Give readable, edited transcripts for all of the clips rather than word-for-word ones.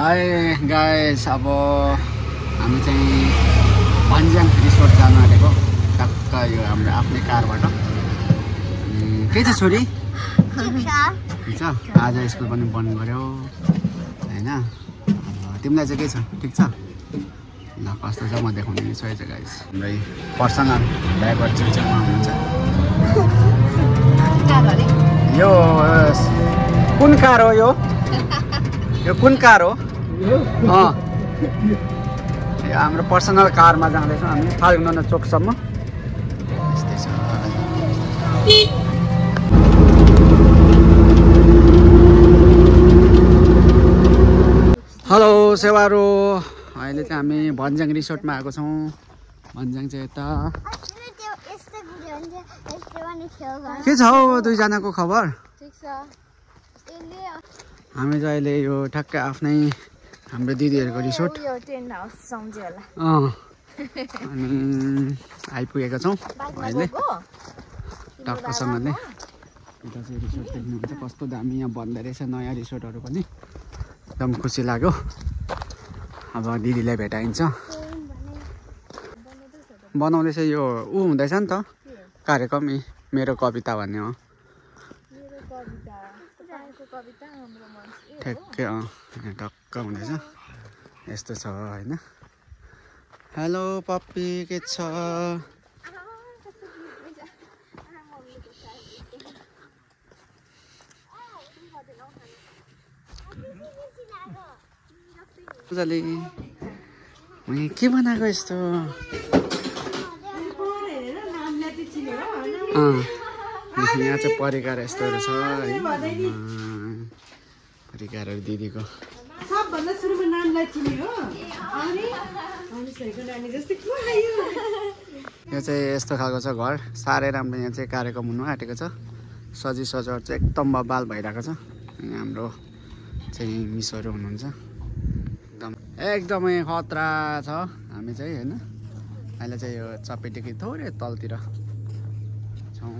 Hi guys, अब हामी चाहिँ भन्ज्याङ रिसोर्ट जान आँटेको टक्क यो हाम्रो आफ्नै कारबाट। के छ छोरी? ठिक छ। आज स्कुल पनि बन्द गर्यो हैन? तिमीलाई चाहिँ के छ? ठिक छ? ल कस्तो छ म देखाउने छु है गाइस। हाम्रै पर्सनल ड्राइभर छेउछाउमा हुनुहुन्छ। यो कुन कार हो यो? यो कुन कार हो? हाम्रो पर्सनल कारमा जाँदैछौँ हामी फाल्गुना चोकसम्म। यस्तै छ। हेलो सेवारो, अहिले चाहिँ हामी भन्ज्याङ रिसोर्टमा आएको छौँ। भन्ज्याङ चाहिँ यता के छ हौ दुईजनाको खबर? हामी चाहिँ अहिले यो ठ्याक्कै आफ्नै हाम्रो दिदीहरूको रिसोर्ट अनि आइपुगेका छौँ अहिले टक्कसँगले। यता चाहिँ रिसोर्ट देख्नुहुन्छ कस्तो दामी यहाँ बन्दै रहेछ नयाँ रिसोर्टहरू पनि, एकदम खुसी लाग्यो। अब दिदीलाई भेटाइन्छ। बनाउँदैछ यो हुँदैछ नि त कार्यक्रम, मेरो कविता भन्ने हो ठ्याक्कै। टक्क हुँदैछ यस्तो छ होइन। हेलो पप्पी, के छ? के बनाएको यस्तो? यहाँ चाहिँ परिकार यस्तोहरू छ है। परिकारहरू दिदीको सबभन्दा सुरुमा नामलाई चिन्यो हो। यो चाहिँ यस्तो खालको छ घर, साह्रै राम्रो। यहाँ चाहिँ कार्यक्रम हुनु आँटेको छ, सजी सजावट चाहिँ एकदम बबाल भइरहेको छ। यहाँ हाम्रो चाहिँ मिसहरू हुनुहुन्छ, एकदमै खतरा छ। हामी चाहिँ होइन अहिले चाहिँ यो चपेटीको थोरै तलतिर छौँ।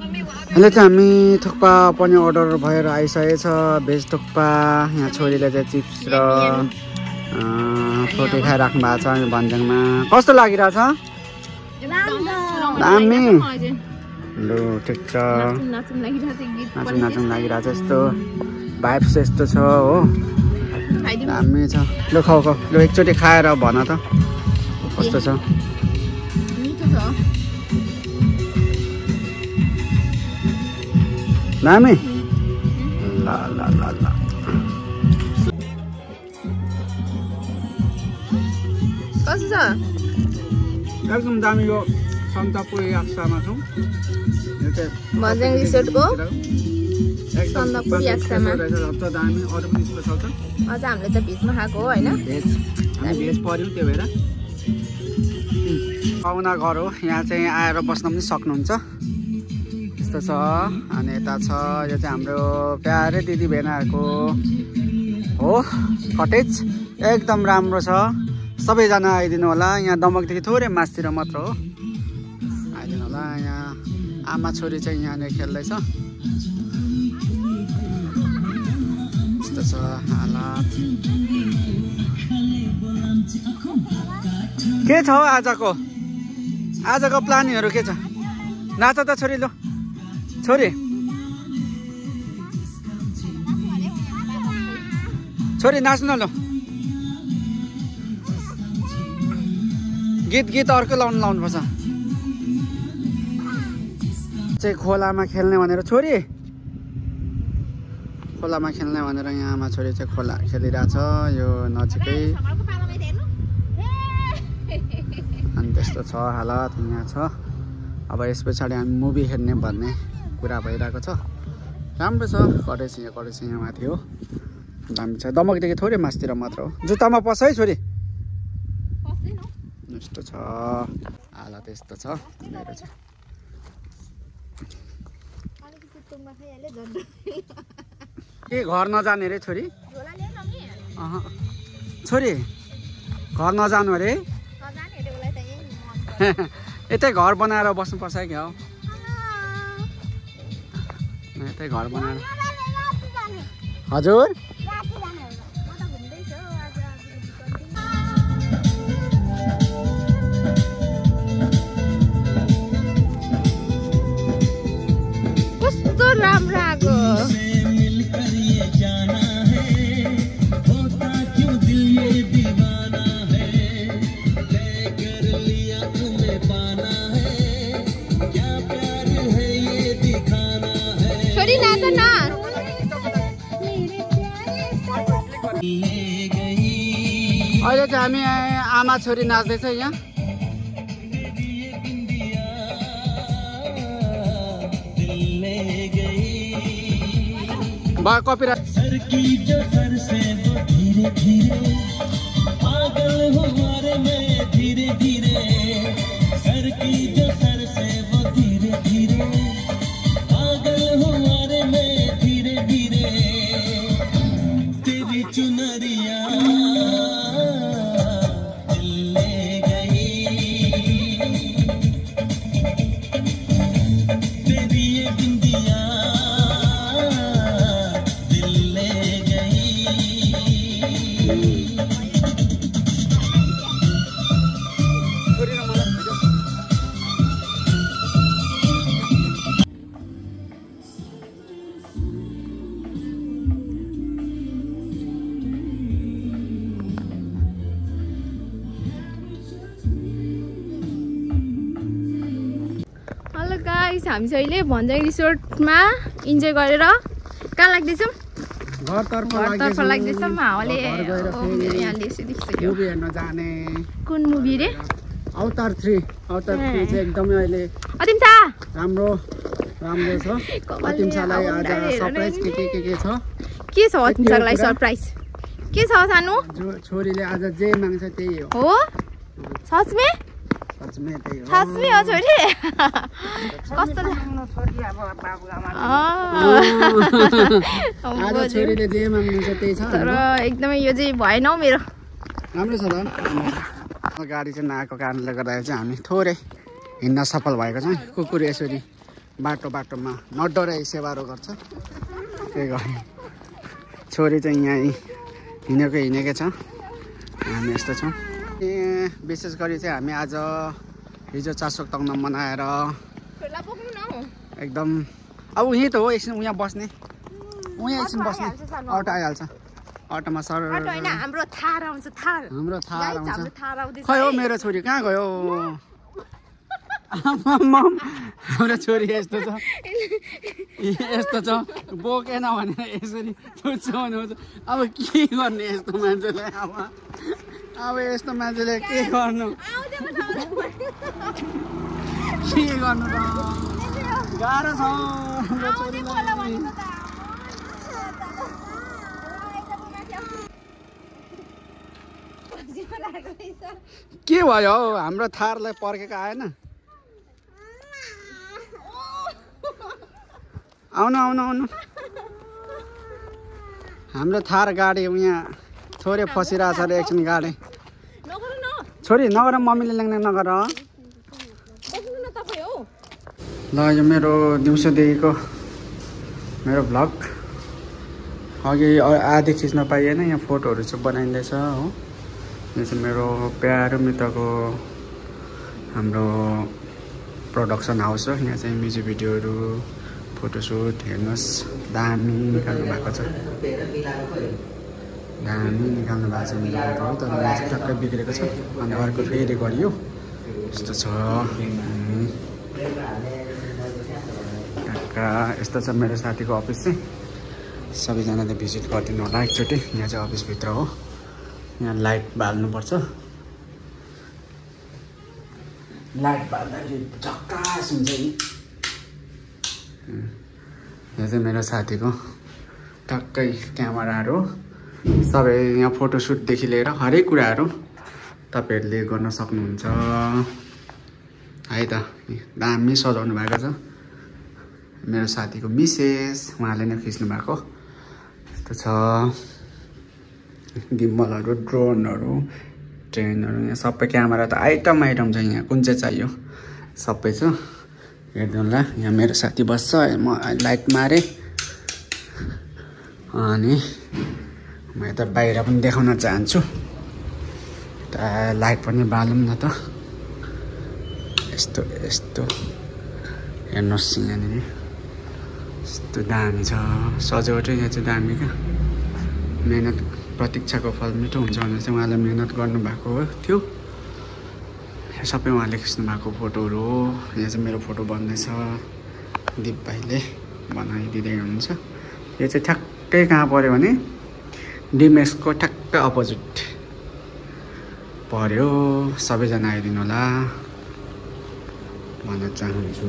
अहिले चाहिँ हामी थुक्पा पनि अर्डर भएर आइसकेको छ, भेज थुक्पा। यहाँ छोरीले चाहिँ चिप्स र फ्रुटी खाइराख्नु भएको छ भन्ज्याङमा। कस्तो लागिरहेछ? दामी। लु ठिक छ, नाचुङ लागिरहेछ। यस्तो भाइब्स यस्तो छ हो, दामी छ। लु खाऊ खाऊ, लु एकचोटि खाएर भन त कस्तो छ। दामी। ल ल ल ल कस्तो छ? एकदम दामी। यो सन्दकपुर याक्सामा छौँ, भन्ज्याङ रिसोर्टको सन्दकपुर याक्सामा। दामी। अरू पनि स्पेसल छ। अझ हामीले त भेजमा खाएको हो होइन? भेज पर्यो, त्यो भएर पाहुना घर हो। यहाँ चाहिँ आएर बस्न पनि सक्नुहुन्छ, यस्तो छ। अनि यता छ, यो चाहिँ हाम्रो प्यारे दिदी बहिनीहरूको हो कटेज, एकदम राम्रो छ। सबैजना आइदिनु होला। यहाँ दमकदेखि थोरै मासतिर मात्र हो, आइदिनु होला। यहाँ आमा छोरी चाहिँ यहाँनिर खेल्दैछ, यस्तो छ हालत। के छ हौ आजको प्लानिङहरू के छ? नाच त छोरी, लो छोरी छोरी नाच्नु लो। गीत अर्को लाउनुपर्छ चाहिँ। खोलामा खेल्ने भनेर छोरी, खोलामा खेल्ने भनेर यहाँ आमा छोरी चाहिँ खोला खेलिरहेछ यो नजिकै। अनि त्यस्तो छ हालत यहाँ छ। अब यस पछाडि हामी मुभी हेर्ने भन्ने कुरा भइरहेको छ। राम्रो छ। कटेज यहाँ माथि हो, दामी छ। दमकदेखि थोरै मासतिर मात्र हो। जुत्तामा पस है छोरी, यस्तो छ हालत। यस्तो छ मेरो चाहिँ। के घर नजाने रे छोरी? छोरी घर नजानु अरे? यतै घर बनाएर बस्नुपर्छ क्या हो? यतै घर बनाएर। हजुर अहिले चाहिँ हामी आमा छोरी नाच्दैछ यहाँ। कपिराइट हामी चाहिँ अहिले भन्ज्याङ रिसोर्टमा इन्जोय गरेर कहाँ लाग्दैछौँ? घरतर्फ लाग्दैछौँ। हावाले यहाँ देखिसक्यो। मुभी हेर्न जाने। कुन मुभी रे? अवतार 3 चाहिँ एकदमै अहिले अतिमसा राम्रो छ। अतिमसालाई आज सरप्राइज के छ? के छ अतिमसालाई सरप्राइज? के छ सानो? छोरीले आज जे माग्छ त्यही हो। सचमे त्यही हो। सचमे हो छोरी? कस्तो आज छोरीले जे माग्नुहुन्छ त्यही छ। तर एकदमै यो चाहिँ भएन हौ मेरो। राम्रो छ त। गाडी चाहिँ नआएको कारणले गर्दाखेरि चाहिँ हामी थोरै हिँड्न सफल भएको छौँ। कुकुर यसरी बाटोमा नडराई सेवारो गर्छ। त्यही गरी छोरी चाहिँ यहीँ हिँडेकै छ। हामी यस्तो छौँ। विशेष गरी चाहिँ हामी आज हिजो चासोक तङ्न मनाएर एकदम अब यहीँ त हो। एकछिन उहाँ बस्ने अटो आइहाल्छ। अटोमा सर हाम्रो थार आउँछ। खै हो मेरो छोरी कहाँ गयो? हाम्रो छोरी यस्तो छ बोकेन भनेर यसरी पुछ्नुहुन्छ। अब के गर्ने यस्तो मान्छेलाई? अब यस्तो मान्छेले के गर्नु र? गाह्रो छ हाम्रो छोरीलाई। के भयो हौ? हाम्रो थारलाई पर्खेको आएन? आउनु। हाम्रो थार गाडी यहाँ छोरी फसिरहेछ अरे। एकछिन गाडी छोरी नगर, मम्मीले ल्याङ्ने नगर। ल यो मेरो दिउँसोदेखिको मेरो भ्लग अघि आधी खिच्न पाइएन। यहाँ फोटोहरू चाहिँ बनाइँदैछ हो। यो चाहिँ मेरो प्यारो मित्रको हाम्रो प्रोडक्सन हाउस हो। यहाँ चाहिँ म्युजिक भिडियोहरू फोटोसुट हेर्नुहोस्। दामी निकाल्नु भएको छ। मेरो फोटो। तर यहाँ चाहिँ टक्कै बिग्रेको छ। अनि अर्को फेरि गरियो यस्तो छ। यस्तो छ मेरो साथीको अफिस चाहिँ। सबैजनाले भिजिट गरिदिनु होला एकचोटि। यहाँ चाहिँ अफिसभित्र हो। यहाँ लाइट बाल्नुपर्छ। लाइट बाल्दाखेरि झक्कास हुन्छ नि। यो चाहिँ मेरो साथीको टक्कै क्यामेराहरू सबै। यहाँ फोटोसुटदेखि लिएर हरेक कुराहरू तपाईँहरूले गर्न सक्नुहुन्छ है त। दामी सजाउनु भएको छ मेरो साथीको मिसेस। उहाँले नै खिच्नु भएको। यस्तो छ गिम्बलहरू, ड्रोनहरू, ट्रेनहरू। यहाँ सबै क्यामेरा त आइटम छ। यहाँ कुन चाहिँ चाहियो सबै छ। हेर्नु होला। यहाँ मेरो साथी बस्छ। म लाइट मारेँ। अनि म यता बाहिर पनि देखाउन चाहन्छु। लाइट पनि बालौँ न त। यस्तो हेर्नुहोस् यहाँनिर यस्तो दामी छ सजावटै। यहाँ चाहिँ दामी क्या। मेहनत प्रतीक्षाको फल मिठो हुन्छ भनेर चाहिँ उहाँले मेहनत गर्नुभएको थियो। सबै उहाँले खिच्नु भएको फोटोहरू हो। यहाँ चाहिँ मेरो फोटो बन्दैछ। दिप भाइले बनाइदिँदै हुनुहुन्छ। यो चाहिँ ठ्याक्कै कहाँ पऱ्यो भने डिमेक्सको ठ्याक्क अपोजिट पर्यो। सबैजना आइदिनु होला भन्न चाहन्छु।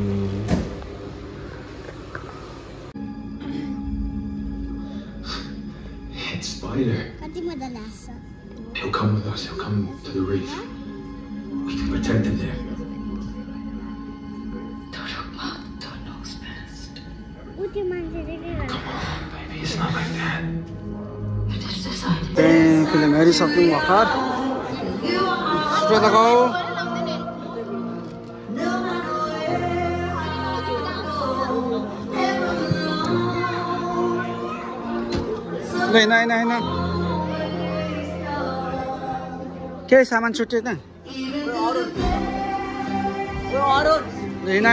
Spider. He'll come with us. He'll come to the reef. We can protect him there. Toto knows best. Come on, baby. It's not like that. You just decided. Film हेरिसक्यौँ भर्खर। श्रोताको होइन केही सामान छुट्यो त होइन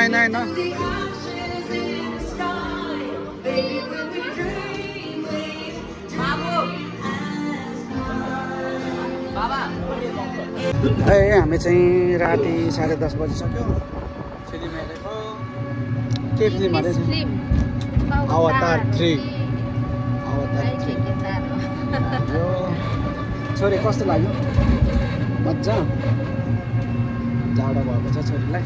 हामी चाहिँ राति 10:30 बजिसक्यो। फिल्म हेरेको के फिल्म हेरेको अवतार 3 यो छोरी कस्तो लाग्यो? मजा जाडो भएको छ छोरीलाई।